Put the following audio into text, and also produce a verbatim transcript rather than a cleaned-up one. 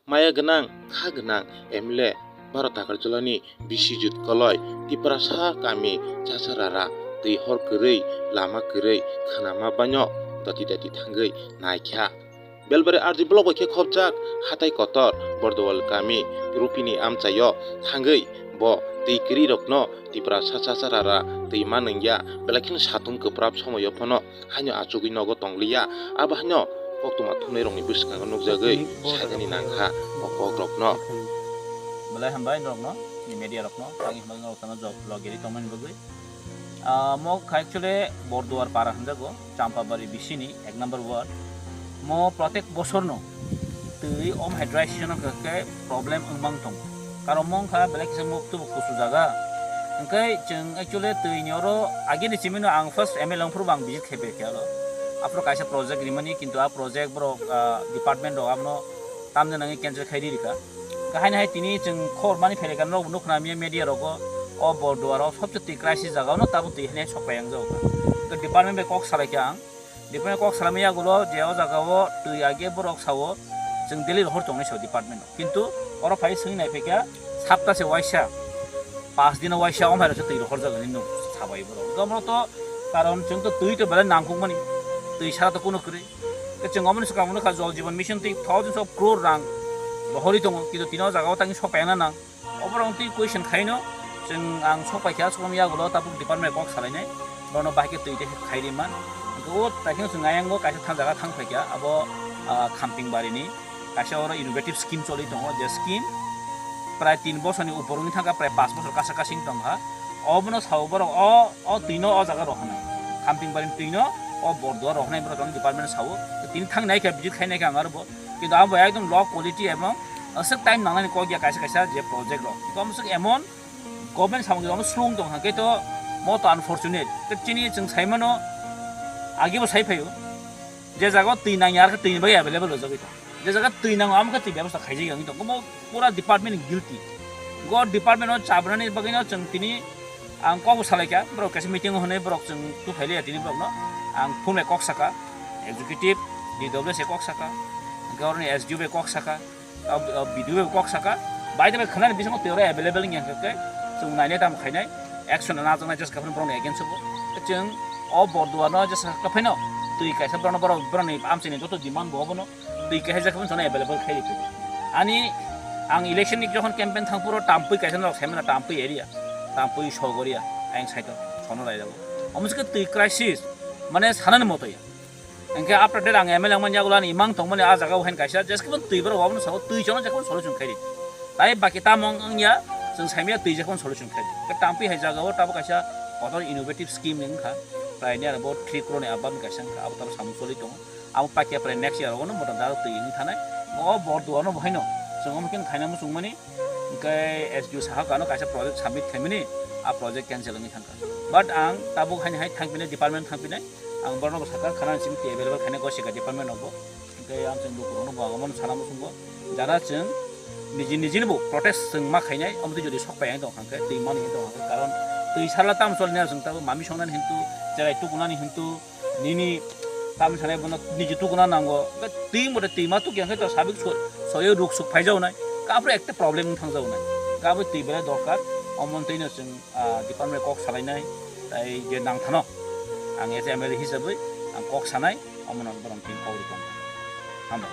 Maya gwnang, kha gwnang M L A Bharat Agartala ni Biswajit Koloi Tiprasa kami Chacharara twi hor kwrwi, lama kwrwi khwnama baino dati dati thangwi naikha. Belbari R D block bai khe khopjak hatai kotor Bordowal kami Rupini amchaio thangwi bo twi kwrwi rokno Tiprasa Chacharara twi manwngya, belai kheno satung kwprap somoio phano haino achugwi nogo tongliya, abo haino koktwma thumnairokni bwskango nukjagwi sagani nangkha o kokrokno. Belai hambai norokno, ni media rokno, tangwi hambai norok tano jog logeri tongmani bagwi. Ah, mo kha actually Borduar para hinjago, Champabari bisini ek number ward. Mo protek bosorno twi om hydration khe problem wngmang tongo. Karon mo wngkha belai kisa muk tubu kusu jaga. Hwnkhe chwng actually twi ni oro agini chimino ang first M L A wngphuru bo ang visit khe bai khe oro. Aphuru kaisa project rimani, kintu a project borok, ah, department rok abono tamni nangwi cancel khai ri rikha. Kahai nahai tini chwng khobor mani phailai kha, norok bo nukha na media rogo, o Borduar o sobse twi crisis jaga ono tabuk twi hinwi sok pai ang jago. To department bai kok salai kha ang. Department kok salaimani yagulo je o jaga o twi age borok sao chwng daily rohor tongnai sao department o. Kintu oro phai swngwi nai phaikha sapta se waisa, pas dino waisa o mairok se twi rohor jaga hinwi nuk sabai borok. Omo to karon chwng to twi to belai nangkukmani, twi sara to kunu kwrwi. Tei chwng omo ni swkang nukha Jal Jeevan Mission twi thousands of crore rang rohorwi tongo, kintu tini o jaga o tangwi sok paina nang. Oborok twi question khaino chwng ang sok paikha, aswkno yagulo tabuk department kok salainai, bono bahai khe twi tei khai rima. Hwnkhe o takheno chwng ayang o kaisa thang jaga thang phaikha, abo, ah, Khamping Bari ni kaisa oro innovative scheme choli tongo, je scheme prai tin bosor ni upor wngwi thangkha, prai pas bosor kasa kasing tongkha. Obono sao borok o, o twino o jaga rohornai, Khamping Bari ni twino o Borduar rohornai borok tong department sao. Tini thang nai kha, visit khai nai kha ang aro bo. Kintu abo ekdom low quality ebong aswk time nangnani kok ya kaisa kaisa je project rok. Kok aswk emon government samung rok slung tong hwnkhe to mo to unfortunate. Tei chini chwng sai mano, age bo sai phaio, je jaga o twi nang ya, ar khe twi ni bagwi available rwjagwi tong. Je jaga twi nango, amo khe twi bebostha khaijak ya wngwi tong. Omo pura department ni guilty. Go department o chabnani bagwi no chwng tini ang kok bo salai kha, borok kaisa meeting o hwnwi borok chwng tu phai liya tini borok no. Ang phone bai kok saka, executive, D W S bai kok saka, hwnkhe oroni S D O bai kok saka, o, o B D O bai kok saka, bai de bai khwnani bisingo twi oro available wngya hwnkhe chwng nainai tamo khainai, action na jaknai jesa khe borokni against o bo. Chwng o Borduar no jesa khe phaino twi kaisa borokno borok borokni amchaini joto demand bo obono. Twi kaisa jesa phano available khai rikha. Ani ang election ni jokhon campaign thang phuru Tampui kaisa norok sai mano, Tampui area, Tampui Sogoria, ayang side o sono raida bo. Omo se khe twi crisis, mane sanani moto ya. Hwnkhe after that ang M L A wngmani yagulo ani imang tongmani a jaga o haino kaisa jesa phano twi borok obono sao twi chono jesa phano solution khai di. Tai baki tamo wng ya, chwng sai maya twi jesa phano solution khai di. Khe Tampui hai jaga o tabuk kaisa kotor innovative scheme wngkha. Prai ni aro bo three crore ni above ni kaisa wngkha, abo tabuk samung choli tongo. Abo paikha prai next year o no motom daro twi wng thanai. O Borduar no bo haino chwng omo khe khaina muchungmani, hwnkhe S D O sahak ano kaisa project submit khaimani, a project cancel wngwi thangkha. But ang tabuk haini hai thangpinai, department thangpinai, ang borokno bo sakha khana simi twi available khaina gosika department no bo. Hwnkhe ang chwng lukurokno bo ang omono sana muchungo, jara chwng niji nijini bo protest chwng ma khainai, omo twi jodi sok pai ang tong kha khe, twi mani tong kha khe, karon twi sala tam choli na chwng tabuk mami songnani hintu, cherai tukunani hintu, nini tamni sanai bono niji tukuna nango. Twi mote twi ma tukya khe to sabik so-, soyo ruk suk phai jawnai. Ka aphuru ekta problem wng thang jawnai. Ka abo twi belai dorkar. Omo twi no chwng, ah, department kok salainai. Tai je nang thano. Ang as M L A hisabwi ang kok sanai. Omo no borok twi kok rw tong. Hambai.